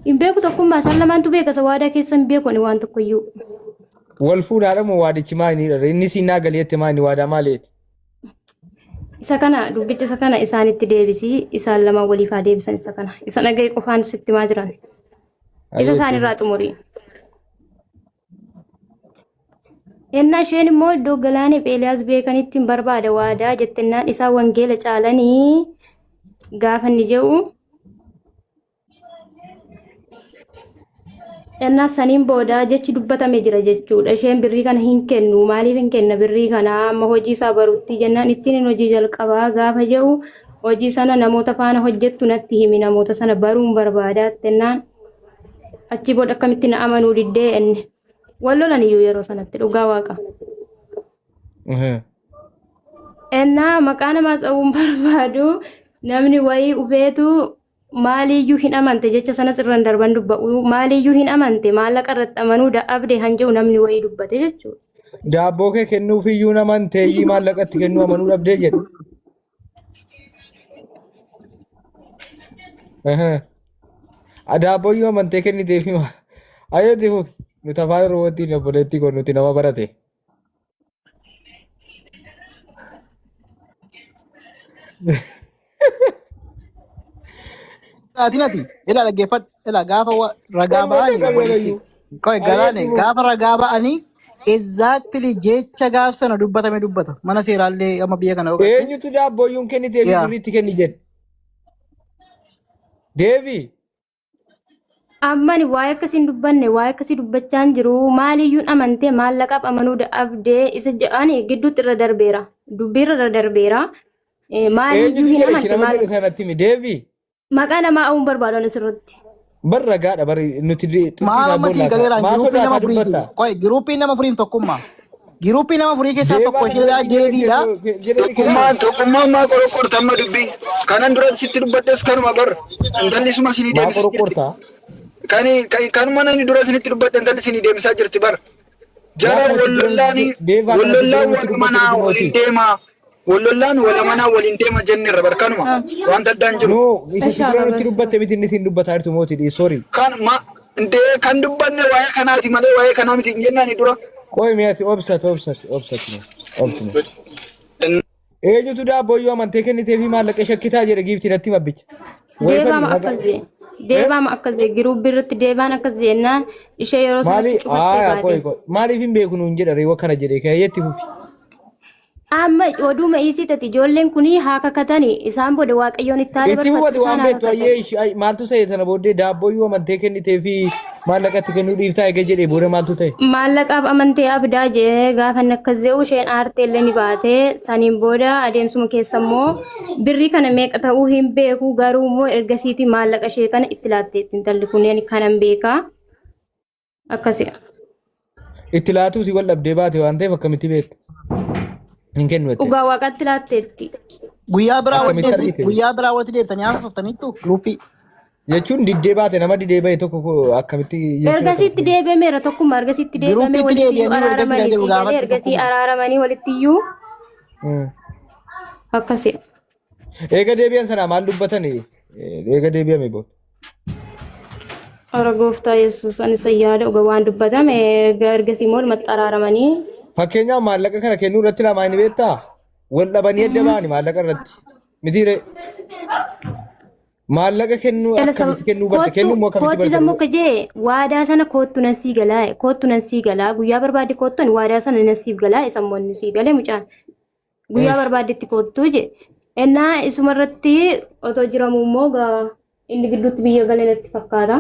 Hin beeku tokkummaa isaan lamaantu beeka isa waadaa keessa hin beeku ani waan tokkoyyuu. Wal fuudhaadha moo waadichi maa inni dha? Inni siin naa galii jette maa inni waadaa maal jette? Isa kana dubbicha isa kana isaanitti deebisii isaan lamaan waliif haa deebisan isa kana. Isa dhaga'i qofaan sitti himaa jiran. Isa isaan irraa xumuri. Ennaa isheen immoo iddoo Galaanee fi Eeliyaas beekanitti hin barbaada waadaa jettennaan isaan wangeela caalanii gaafa inni jedhu Ennaa saniin booda jechi dubbatame jira jechuudha. Isheen birrii kana hin kennu. Maaliif hin kenna birrii kana amma hojii isaa barutti jennaan ittiin hin hojii jalqabaa gaafa jedhu hojii sana namoota faana hojjettu natti himi namoota sana baruun barbaada jennaan achi booda akkamitti na amanuu diddee enne. Wal lolan iyyuu yeroo sanatti dhugaa waaqa. Ennaa maqaa namaas dha'uun barbaadu namni wayii ufeetu maaliiyyuu hin amante jecha sanas irra hin darban dubba'u maaliiyyuu hin amante maallaqa irratti amanuu da'abde han jedhu namni wayii dubbate jechuudha. Daabboo kee kennuuf iyyuu naman teeyyii maallaqa itti kennuu amanuu dhabdee jedhe. Daabboo iyyuu amantee kenniteef hima. Ayyoo itti fufi. Nuti afaan Oromootiin obboleettii koo nuti nama barate. Ati ati ila dhaggeeffadhu ila gaafa ragaa Galma ba'anii galma obboleetti gayyuu. qoy Ayyee galaane itti fufi. gaafa ragaa ba'anii exactly jecha gaaf sana dubbatame dubbata mana seeraallee amma biyya kana yoo galte Eenyutu daabbooyyuun kenniteefi yaa birrii itti kenni jedhe. Deebii. Amma ani waa'ee akkasii hin dubbanne waa'ee akkasii dubbachaa hin jiru maaliyyuun amantee maallaqaaf amanuu dhabdee isa ani gidduutti irra darbeera dubbiirra irra darbeera maaliyyuu Eenyutu hin jedhe amante nama maal jedhe sanatti himi. Deebii. maqaa namaa a'uun barbaadan asirratti. Bar ragaadha bar nuti xixxii maal isaa amma sii boollaa galeeraan maa giruuppii nama sodaataa furiiti dubbatta. qoy giruuppii nama furiin tokkummaa giruuppii nama furii keessaa Deebaa tokko nama isheedhaa waliin jedhe deebiidha jedhee keessoo. Tokkummaan tokkummaan maa qoroqqorta amma dubbii. Kanan dura sitti dubbadhes kanuma bar. Intalli isuma isinii Maa deebisaa jirti. qoroqqorta? Kani kanuma namni dura isinitti dubbadhe intalli isinii deebisaa jirti bar. Jara Maa kanatti wal dura lollaani deebaa wal kanatti dura lollaan nutti wal dubbatte amanaa miti waliin mootii. deema. Wal lollaan wal amanaa waliin deema jenneerra bar kanuma. Wanta addaan jiru. No, isa si dura nutti Tashaala dubbatte miti inni siin dubbataa jirtu mootii. Sorry. Kan ma ndee kan dubbanne waa'ee kanaati malee waa'ee kanaa miti hin jennaani dura. Qoy mi'aati obsati obsati obsati obsuma. Eenyutu daabbooyyuu amantee kennitee fi maallaqa shakkitaa jedhe giifti natti mabbicha. Way Deebaama fadhi akkas jee. Deebaama akkas jee. Giruubbii irratti deebaan akkas jennaan ishee yeroo sanatti Maali cufattee aayaa baate. qoy qoy maaliif hin beeku nuun jedha reewwa kana jedhe kayyetti fufi. Amma oduuma isii tati ijoolleen kun haa kakatani isaan booda waaqayyoon itti haala Itti barfattu fufati isaan waan haa beektu kakatan. ayyee maaltu ta'e sana booddee daabbooyyuu amantee kennitee fi maallaqa itti kennuu dhiiftaa eega jedhee booda maaltu ta'e. Maallaqaaf amantee abdaa jee gaafa inni akkas jedhu isheen aartee illee ni baate saniin booda adeemsuma keessa immoo birrii kana meeqa ta'uu hin beeku garuu immoo ergasiiti maallaqa ishee kana itti laatteetti intalli kunneen kanan beekaa akkasi. Itti laatuu si wal dhabdee baate waan ta'eef akkamitti beekta? Hin kennu jettee. Dhugaa waaqaatti laatteetti. Guyyaa biraa walitti Akkamitti deebitanii argite? guyyaa biraa walitti deebitanii haasoftaniittu giruuppii. Jechuun diddee baate nama didee bahe tokko akkamitti jechuun Ergasiitti akkamitti? deebi'ameera tokkuma ergasiitti deebi'amee Giruuppiitti walitti iyyuu deebi'anii ergasii araaramanii jedhu sii galee gaafadhu ergasii tokkummaa. araaramanii walitti iyyuu akkasi. Eega deebi'an sanaa maal dubbatani? Eega deebi'ame booda. Ora gooftaa Yesuus ani isa yaada dhuga waan dubbatame ergasii immoo walumatti araaramanii Fakkeenyaaf maallaqa kana kennuu irratti lamaa inni beektaa? Wal dhabanii adda ba'ani maallaqa irratti. Mitiiree maallaqa kennuu Ela akkamitti kennuu barte? koottu Kennuu immoo akkamitti koottu barte? sammuu akka jee waadaa sana koottu nan sii galaa koottu nan sii galaa guyyaa barbaadde koottu ani waadaa sana nan siif galaa sammuun inni sii galee mucaan guyyaa Eesh. barbaaddetti koottu jee ennaa isuma irratti otoo jiramu immoo gaa inni gidduutti biyya galee natti fakkaata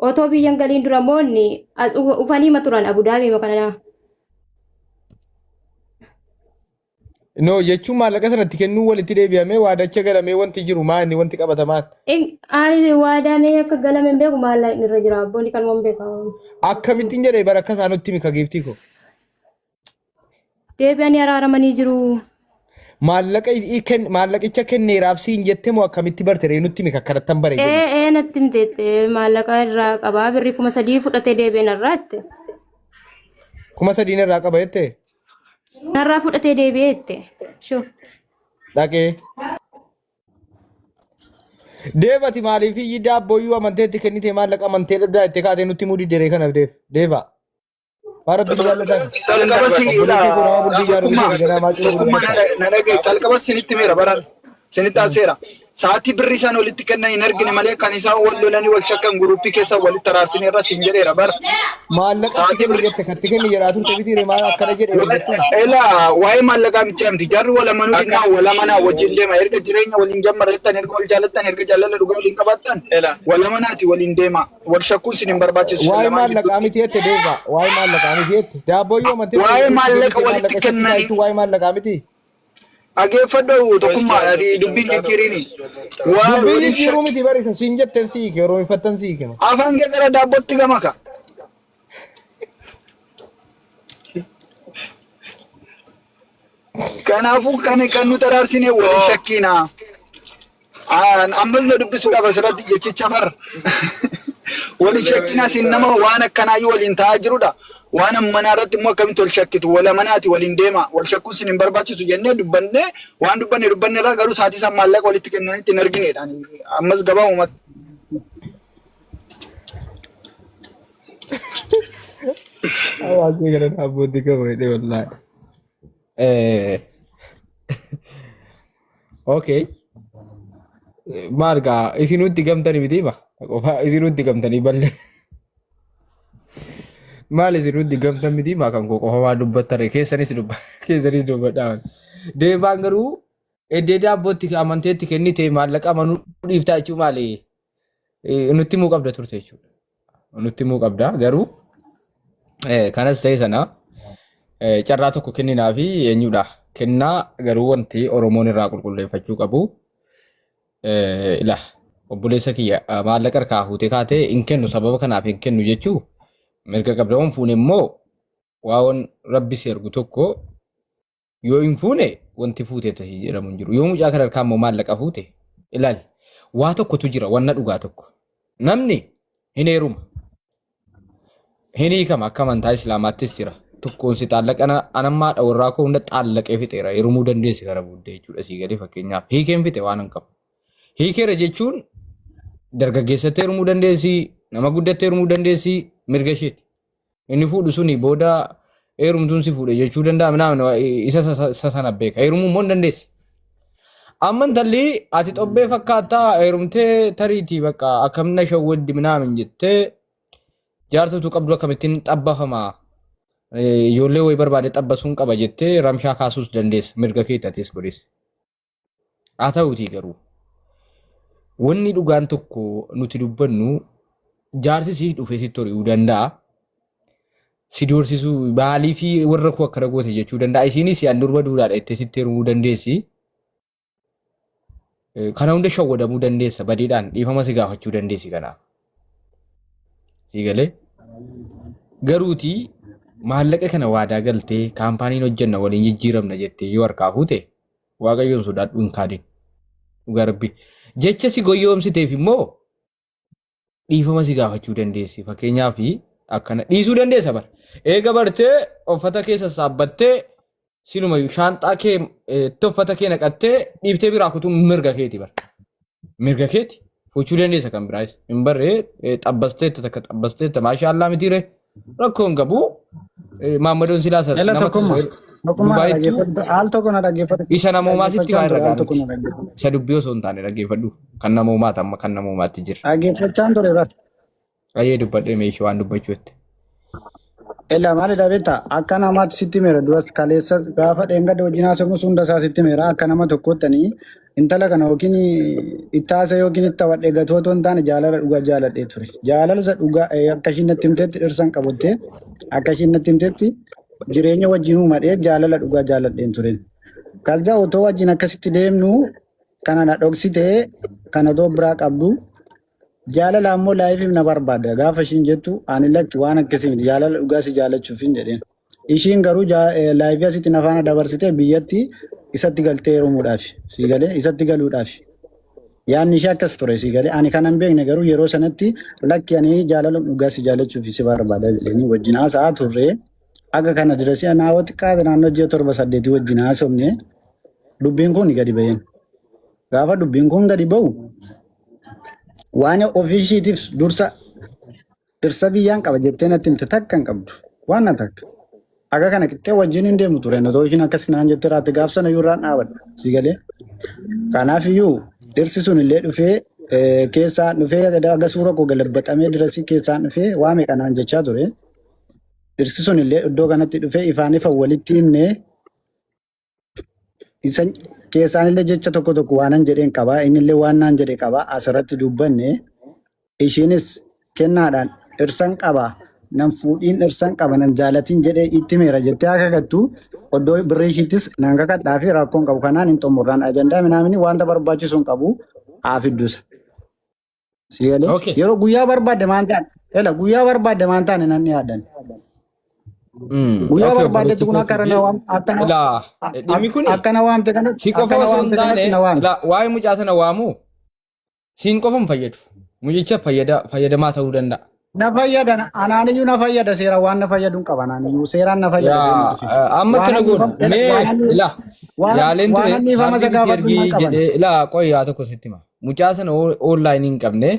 otoo biyya hin galiin dura immoo inni as ufanii ma turan Abudaabii ma kana No jechuun maallaqa sanatti kennuu walitti deebi'amee waadacha galamee wanti jiru maa inni wanti qabatamaan. Ani waadaamee akka galame hin beeku maallaqni irra jira abboonni kanuma hin beeku. Akkamittiin jedhee bara akka isaan nutti himi ka giiftii koo. Deebi'anii araaramanii jiru. Maallaqa maallaqicha kenneeraaf siin jette moo akkamitti barte ree nutti himi akkanattan bare jedhi. Ee ee natti himteette maallaqa irraa qabaa birrii 3000 fudhatee deebi'e narraa jette. 3000 irraa qaba jette Narraa fudhatee deebi'e jette. Shoo. dhaqee. Deef ati maaliif iyyi daabbooyyuu amanteetti kennite maallaqa amantee dhabdaa jettee kaatee nutti himuu didderee kanaaf deef deefa. Maa rabbiin jaallataan. Calqaba si Obboleessi koo nama bultii ijaaruu tokkummaa miti ganaa maal cubbuu tokkummaa dubbatta. na dhagaye calqaba sinitti meera baran sinitti haaseera. Sa'aatii birrii isaan walitti kennan hin argine malee kan isaan wal lolanii wal shakkan guruppii keessa walitti araarsine irra siin jedheera bara. Maallaqa itti Sa'aatii kenni birrii jette katti kenni jedhaa turte miti ree maal akkana jedhe wal jettuun. Ela waa'ee maallaqaa miti miti jarri wal amanuu dinnaa wal amanaa wajjin deema erga jireenya waliin jammarattan erga wal jaalattan erga jaalala dhugaa waliin qabaattan wal amanaati waliin deema wal shakkuun sin hin barbaachisu isin Waa'ee lamaan maallaqaa gidduutti. miti jette deeva. Waa'ee maallaqaa miti jette. Daabboo yoo amantee Waa'ee itti maallaqa kennite walitti maallaqa shakkitaa kennanii jechuun waa'ee maallaqaa miti. dhageeffadhu tokkummaa ati dubbiin jijjiiriini. Waa Dubbii waliin jijjiiruu shakki miti barisa siin jetten siike yeroo infattan siike. afaan kee gara daabbootti gamaka. Kanaafuu kan kan nuti araarsine waliin shakkiina. Ammas na dubbisuudhaaf asirratti jechicha bar. Waliin shakkiina isin nama waan akkanaayyuu waliin ta'aa jirudha. Waan ammanaa irratti immoo akkamitti wal shakkitu wal amanaati waliin deema wal shakkuun isin hin barbaachisu jennee dubbannee waan dubbanne dubbanne irraa garuu sa'aatii isaan maallaqa walitti kennanitti hin arginedha. Ammas gabaabumatti. Hawaasni gara dhaabbootti qaba jedhee wallaahi. Okay. Maal gaa isinutti gamtanii miti ba? Qofa isinutti gamtanii ballee. Maal isinutti gamtan miti maa kan koo qofa waan dubbattare keessanis dubba keessanis dubbadhaa. Deebaan garuu eddee daabbootti amanteetti kennite maallaqa amanuu dhiiftaa jechuu maali? Nutti himuu qabda turte jechuudha. Nutti himuu qabda garuu kanas ta'e sana carraa tokko kenninaa fi eenyudha. Kennaa garuu wanti Oromoon irraa qulqulleeffachuu qabu ila obboleessa kiyya maallaqa harkaa fuutee kaatee hin kennu sababa kanaaf hin kennu jechuu mirga qabda. Waan fuune immoo waan rabbi si ergu tokko Yoo hin fuune wanti fuute tahi jedhamu hin jiru. Yoo mucaa kana harkaa immoo maallaqa fuute ilaali. Waa tokkotu jira wanna dhugaa tokko. Namni hin heeruma. Hin hiikama akka amantaa Islaamaattis jira. Tokkoon si xaallaqa anammaa haadha warraa koo hunda xaallaqee fixeera. Heerumuu dandeessi kana booddee jechuudha sii galee fakkeenyaaf. Hiikeen fixe waan hin qabu. Hiikeera jechuun dargaggeessatti heerumuu dandeessi, nama guddatti heerumuu dandeessi, mirga isheeti. Inni fuudhu suni booda heerumtuun si fuudhe jechuu danda'a minaamin isa isa sana beeka. Heerumuu immoo hin dandeessi. Amma intalli ati xobbee fakkaattaa heerumtee tariitii bakka akkam na shawwaddi minaamin jettee jaarsa utuu qabdu akkamittiin xabbafama ijoollee wayii barbaade xabbasuun qaba jettee ramshaa kaasuus dandeessa mirga keeti atis godhis. Haa ta'uutii garuu wanni dhugaan tokko nuti dubbannu jaarsi siif dhufee sitti hori'uu danda'a. Si doorsisuu maalii fi warra koo akkana goote jechuu danda'a. Isiinis an durba duudhaadha jettee sitti heerumuu dandeessi. Kana hunda shawwadamuu dandeessa badiidhaan dhiifama si gaafachuu dandeessi kanaaf. Sii galee garuutii maallaqa kana waadaa galtee kaampaaniin hojjenna waliin jijjiiramna jettee yoo harkaa fuute Waaqayyoon sodaadhu hin kaadin. Dhugaa rabbi. Jecha si goyyoomsiteef immoo dhiifama si gaafachuu dandeessi. Fakkeenyaaf akkana dhiisuu dandeessa bara. Eega bartee uffata kee sassaabbattee silumayyuu shaanxaa kee itti uffata kee naqattee dhiiftee biraa kutuun mirga keeti bara. Mirga keeti. Fuuchuu dandeessa kan biraayis. Hin barree xabbasteetta takka xabbasteetta maashaallaa mitiire rakkoo hin qabu. Maammadoon silaa Ela nama tokkummaa. Tokkummaa na Dubaayittuu dhaggeeffadhu. Al tokko na dhaggeeffadhu. isa namoomaatitti Dhaggeeffachaan waa ture irra al tokko miti. na dhaggeeffadhu. Isa dubbii osoo hin taane dhaggeeffadhu. Kan namoomaati amma kan namoomaatti jira. Dhaggeeffachaan ture bar. Ayyee dubbadhee meeshii waan dubbachuu jette. Ela maalidha beektaa akka namaatti sitti meera duras kaleessa gaafa dheengadda wajjin haasofnu hunda isaa sitti meera akka nama tokkoottanii intala kana yookiin itti haasa yookiin itti taphadhee gatoo otoo hin taane jaalala dhugaa jaaladhee ture. Jaalala isa dhugaa akka ishiin natti himtetti dhirsan qabattee akka ishiin natti himtetti jireenya wajjin uumadhee jaalala dhugaa jaaladheen ture. Kalza otoo wajjin akkasitti deemnu kana na dhoksite kana otoo biraa qabdu jaalala ammoo laayifiif na barbaada gaafa ishiin jettu ani lakki waan akkasii miti jaalala dhugaa si jaalachuuf hin jedheen. Ishiin garuu laayifii asitti na faana dabarsite biyyatti isatti galtee heerumuudhaaf sii galee isatti galuudhaaf. Yaadni ishee akkas ture sii galee ani kanan beekne garuu yeroo sanatti lakki ani jaalala dhugaa si jaalachuuf si barbaada jedhanii wajjin haasa'aa turre. Akka kana dirasii anaa hoo xiqqaate naannoo ji'a torba saddeetii wajjin haasofne dubbiin kun gadi ba'een. Gaafa dubbiin kun gadi ba'u waan ofii ishiitiif dursa dhirsa biyyaan qaba jettee natti himte takka hin qabdu. Waan na takka. Akka kana qixxee wajjin hin deemnu ture. Otoo ishiin akkas naan jettee raatti gaaf sana iyyuu irraan dhaabadha. Si galee. Kanaaf iyyuu dhirsi sun illee dhufee keessaan dhufee aga suura koo galabbaxamee dirasii keessaan dhufee waa meeqa naan jechaa ture. Dhirsi sun illee iddoo kanatti dhufee ifaan ifa walitti himnee Isan keessaan illee jecha tokko tokko waanan jedheen qaba. Inni illee waan naan jedhe qaba. Asirratti dubbanne ishiinis kennaadhaan dhirsan qaba. Nan fuudhiin dhirsan qaba nan jaalatiin jedhee itti meera jettee akka gattu oddoo birrii ishiittis nan kakadhaa fi rakkoon qabu kanaan hin xumurraan ajandaa minaamini wanta barbaachisu hin qabu haa fiddusa. Si galee? Okay. Yeroo guyyaa barbaadde maan taane ela guyyaa barbaadde maan taane nan dhiyaadan. Guyyaa Okay, barbaaddetti obboleettii kun akka kootii na waam akka na ilaa dhimmi kun akka na waamte kanatti si qofa akka na osoo hin waamte taane kanatti na waamte. ilaa waa'ee mucaa sana waamuu siin qofa hin fayyadu. Mucicha fayyadamaa ta'uu danda'a. Na fayyada anaaniyyuu na fayyada seera waan na fayyadu hin qaba anaaniyyuu seeraan na fayyada Yaa deemu dhufe. amma Waan akkana anni goona ela mee waan anni ilaa waan yaaleen waan ture anni ifama isa kaardii bitti gaafadhu ergii hin qaban. jedhee ilaa qoy yaa tokko sitti hima. Mucaa sana oonlaayinii hin qabne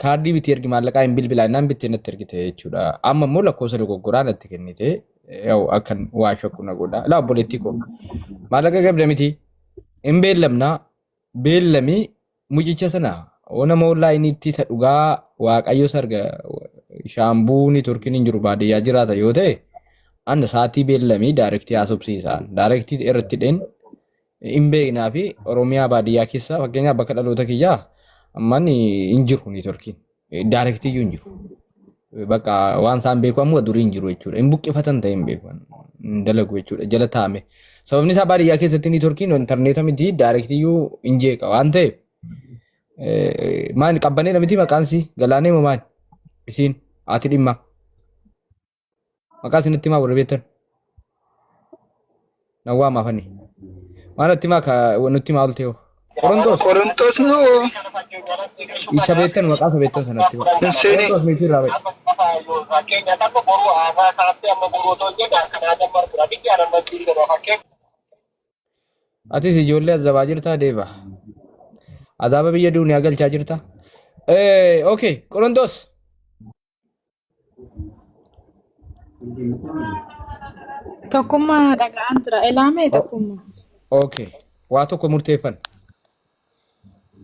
kaardii bitti ergi maallaqaa hin bilbilaa innaan bittee natti ergite jechuudha. Amma immoo lakkoofsa dogoggoraa natti kennite yaa'u akkan waa shakku na godha. Ilaa obboleettii koo maallaqa qabda miti hin beellamnaa beellamii mucicha sana oo nama onlaayiniitti isa dhugaa waaqayyo sarga shaambuu niitworkiin hin jiru baadiyyaa jiraata yoo ta'e anna sa'aatii beellamii daayirektii haasofsiisaan daayirektii irratti dheen hin beeknaa fi Oromiyaa baadiyyaa keessa fakkeenyaaf bakka dhaloota kiyyaa ammaan hin jiru niitworkiin daayirektii iyyuu hin jiru. Bakka waan isaan beeku ammoo durii hin jiru jechuudha. Hin buqqifatan ta'e hin beeku. Hin dalagu jechuudha. Jala taa'ame. Sababni isaa baadiyyaa keessatti niitworkiin intarneeta miti daayirektii iyyuu hin jeeqa waan ta'eef. Maali qabbaneedha miti maqaan isii galaanee moo maali? Isiin haati dhimmaa. Maqaa isinitti himaa warri beektan. Nan waama afani. Maal natti himaa ka nutti himaa ooltee hoo? Qorontoos Qorontos nuu isa beektan maqaa isa beektan sanatti himaa. hin seene. Qorontoos meetii irraa ba'e. Atis ijoollee azabaa jirtaa deeba. Azaaba biyya duuniyaa galchaa jirta. Okay, Qorontoos. Tokkummaa dhaga'aan jira. Elaamee tokkummaa. Okay. Waa tokko murteeffanna.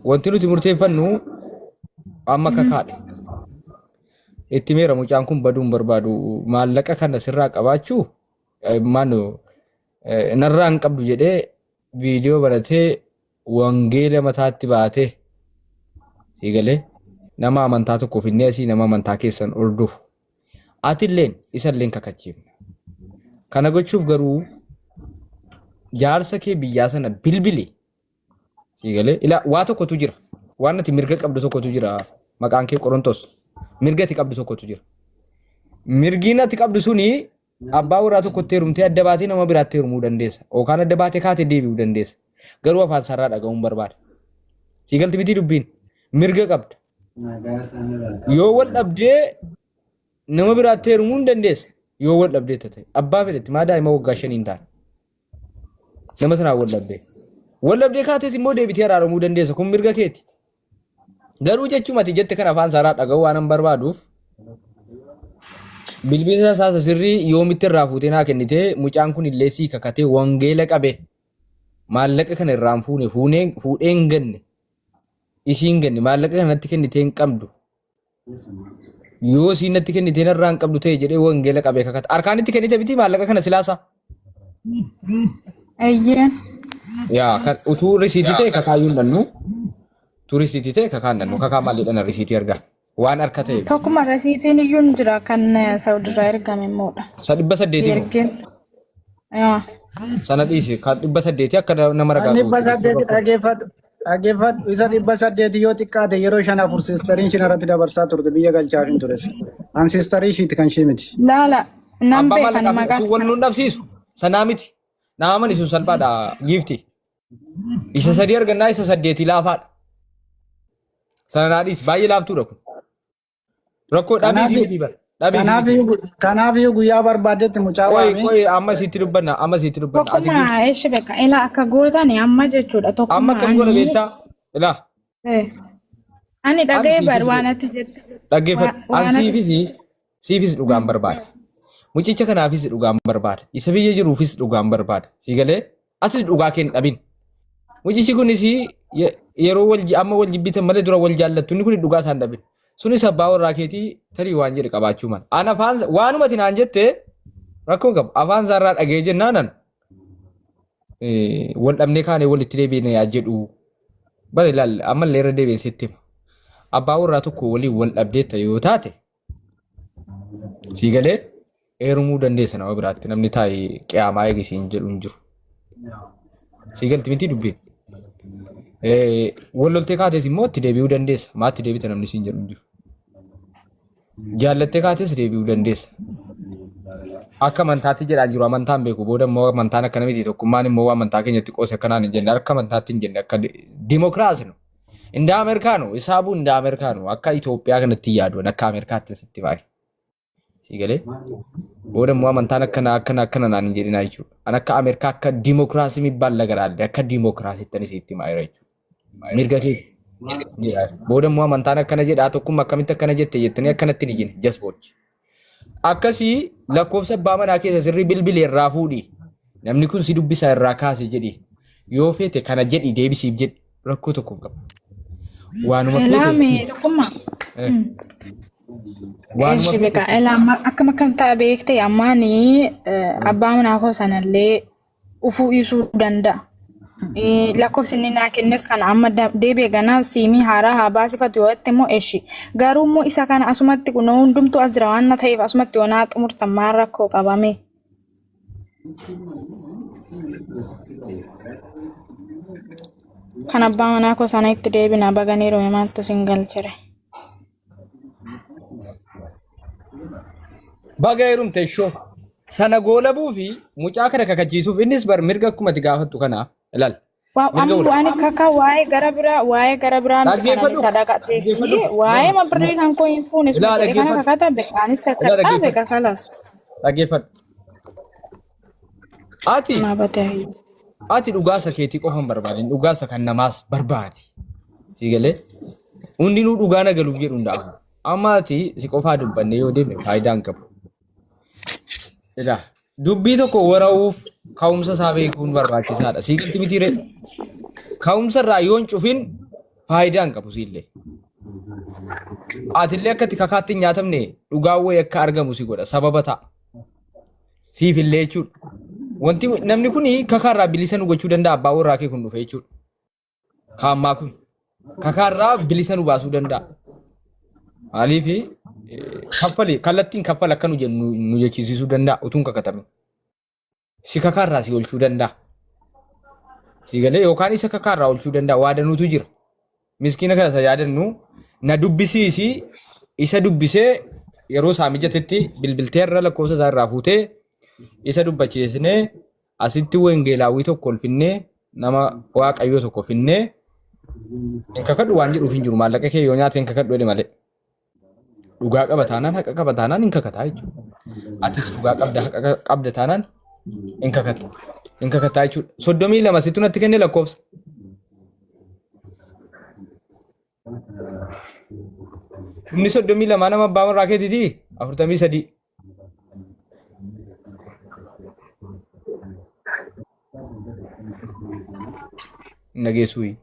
Wanti nuti murteeffannu amma kakaadha. Itti meera mucaan kun baduu hin barbaadu. Maallaqa kana sirraa qabaachuu maanu narraa hin qabdu jedhee viidiyoo baratee wangeela mataatti baatee sii galee nama amantaa tokko finnee asii nama amantaa keessan hordofu. Atilleen isalleen kakachiifna. Kana gochuuf garuu jaarsa kee biyyaa sana bilbili. Sii galee ilaa waa tokkotu jira. Waan ati mirga qabdu tokkotu jira. Maqaan kee Qorontos. Mirga ati qabdu tokkotu jira. Mirgiin ati qabdu suni Abbaa warraa tokkotti heerumtee adda baatee nama biraatti heerumuu dandeessa. Yookaan adda baatee kaatee deebi'uu dandeessa. Garuu afaan isaarraa dhaga'uun barbaada. Sii galti mitii dubbiin. Mirga qabda. Yoo wal dhabdee nama biraatti heerumuu hin dandeessa. Yoo wal dhabdee ta'e. Abbaa fedhetti maa daa'ima waggaa shanii hin taane. Nama sanaan wal dhabdee. Wal dhabdee kaates immoo deebitee araaramuu dandeessa. Kun mirga keeti. Garuu jechuma ati jette kana afaan Saaraa dhaga'uu waanan barbaaduuf bilbila isaa isa sirrii yoomitti irraa fuutee naa kennitee mucaan kun illee sii kakatee wangeela qabe maallaqa kana irraa hin fuune fuunee fuudhee hin ganne isii hin ganne maallaqa kana natti kennitee hin qabdu yoo isiin natti kennitee narraa hin qabdu ta'e jedhee wangeela qabee kakata harkaan itti kennite miti maallaqa kana silaasaa. Eeyyeen. Yaa kan utuu risiitii ta'e kakaayyuu hin dhannu. Utuu risiitii ta'e kakaa hin dhannu. Kakaa maal jedhan risiitii argaa. Waan harka ta'e. Tokkuma rasiitiin iyyuu ni jira kan Saawudirraa ergame immoodha. Isa 800 moo? Ergeen. Yaa. Sana dhiisi. Kan 800 akka nama Kan ragaa dhibba qabutti ibsuu saddeeti rakkoo. dhageeffadhu. Dhageeffadhu isa 800 yoo xiqqaate yeroo shan afur siistariin ishiin irratti dabarsaa turte biyya galchaaf hin ture. An siistarii ishiiti kan ishii miti. Laala nan Abbaa beekan maallaqaa maqaa sun wal nuun dhabsiisu. Sanaa miti. Naa amani sun salphaadha giifti. Isa sadii argannaa isa saddeetii laafaadha. Sana naa dhiisi baay'ee laaftuudha kun. Rakkoo dhabii Kanaaf fi miti bara. Dhabii fi kanaaf miti. kanaaf guyyaa barbaaddetti mucaa Qoy waami. qoy amma sitti dubbanna amma sitti dubbanna. Ati Tokkummaa giifti eessi beeka ilaa akka gootani amma jechuudha amma tokkummaa akkam goona ani beektaa? Ilaa ani ani dhaga'ee bar siifis waan ati jette dhaggeeffadhu. An waan ati siifis siifis dhugaan barbaada. Mucicha kanaafis dhugaan barbaada. Isa biyya jiruufis dhugaan barbaada. Si galee asis dhugaa kee hin dhabin. Mucichi kunis yeroo wal amma wal jibbitan malee dura wal jaallattu inni kun dhugaa isaan dhabin. Sunis abbaa warraa keetii tarii waan jedhe qabaachuu mala. An afaan waanuma ati naan jette rakkoo hin qabu. Afaan isaarraa dhagee jennaanan wal dhabnee kaanee walitti deebiine yaa jedhu. Bara ilaali ammallee irra deebi'ee sitti hima. Abbaa warraa tokko waliin wal dhabdeetta yoo taate Sii galee heerumuu dandeessa nama biraatti namni taa'ee qiyaamaa eegi siin jedhu hin jiru. Sii galti miti dubbiin. Wal loltee kaates immoo itti deebi'uu dandeessa. Maa itti deebita namni siin jedhu hin jiru. Jaallattee kaates deebi'uu dandeessa. Akka amantaatti jedhaa jiru amantaan beeku booda immoo amantaan akkana miti tokkummaan immoo amantaa keenyatti qoose akkanaan hin jenne akka amantaatti hin jenne akka dimokiraasii nu. Inda Ameerikaanu isaabuu inda Ameerikaanu akka Itoophiyaa kanatti hin yaadu akka Ameerikaatti sitti baay'ee. Sii galee booda immoo amantaan akkana akkana akkana naan hin jedhinaa jechuudha. An akka Ameerikaa akka diimokiraasii mibbaan lagaraalle akka diimokiraasiitti ani sitti himaa jira jechuudha. Mirga keeti. Booda immoo amantaan akkana jedhaa tokkummaa akkamitti akkana jette jettanii akkanatti hin ijjine jasbochi. Akkasii lakkoofsa abbaa manaa keessa sirrii bilbili irraa fuudhi. Namni kun si dubbisaa irraa kaase jedhi. Yoo feete kana jedhi deebisiif jedhi. Rakkoo tokko hin qabu. Waanuma feete. Elaame tokkummaa. Eh, Waanuma Eshi feete. beeka elaama akkam akkam ta'a beekte ammaani abbaa manaa koo sanallee ufuu dhiisuu danda'a. Lakkoofsi inni naa kennes kana amma deebi'e ganaa siimii haaraa haa baasifatu yoo jette immoo eshi. Garuu immoo isa kana asumatti kunoo hundumtuu as jira waan na ta'eef asumatti yoo naa xumurtan maal rakkoo qabame. Kan abbaa manaa koo sana itti deebina baganiiru maaltu sin galchere. Baga heerumte ishoo. Sana goolabuu fi mucaa kana kakachiisuuf innis bar mirga akkuma ati gaafattu kana ilaal. Waa Mirga amma wal. waan kaka waa'ee gara biraa waa'ee gara biraa miti kanan Dhaggeeffadhu. isa dhaqadhee fi Dhaggeeffadhu. waa'ee mabirrii kan koo hin fuune suma Ilaa jedhe kana dhaggeeffadhu. kakata beekaanis Ilaa kakadhaa dhaggeeffadhu. beeka kalas. Dhaggeeffadhu. Ati Naa batee. ati dhugaasa keetii qofa hin barbaadin dhugaasa kan namaas barbaadi. Si galee hundinuu dhugaa na galuuf jedhu hundaa'u. Amma ati si qofaa dubbanne yoo deemne faayidaa hin qabu. Egaa dubbii tokko wara'uuf ka'umsa isaa beekuun barbaachisaadha. Sii galti miti ree? Ka'umsa irraa yoo hin cufin faayidaa hin qabu siillee. Atillee akka itti kakaatti hin nyaatamne dhugaan wayii akka argamu si godha sababa ta'a. Siif illee jechuudha. Wanti namni kun kakaarraa bilisa nu gochuu danda'a abbaa warraa kee kun dhufe jechuudha. Kaammaa kun kakaarraa bilisa nu baasuu danda'a. Maaliif kaffali kallattiin kaffala akka nu jennu nu jechisiisuu danda'a utuu hin kakatamin. Si kakaarraa si oolchuu danda'a. Si galee yookaan isa kakaarraa oolchuu danda'a waa danuutu jira. Miskiina kana isa yaadannu na dubbisiisi isa dubbisee yeroo isaa mijatetti bilbiltee irra lakkoofsa isaa irraa fuutee isa dubbachiisnee asitti wangeelaawwii tokko ol finnee nama waaqayyoo tokko finnee hin kakadhu waan jedhuuf hin jiru maallaqa kee yoo nyaate hin kakadhu jedhe malee. Dhugaa qaba taanaan haqa qaba taanaan hin kakataa jechuudha. Atis dhugaa qabda haqa qabda taanaan hin kakatta. Hin kakataa jechuudha. 32 situ natti kenne lakkoofsa. Inni 32 nama abbaa warraa keetiiti 43. Nageessuu.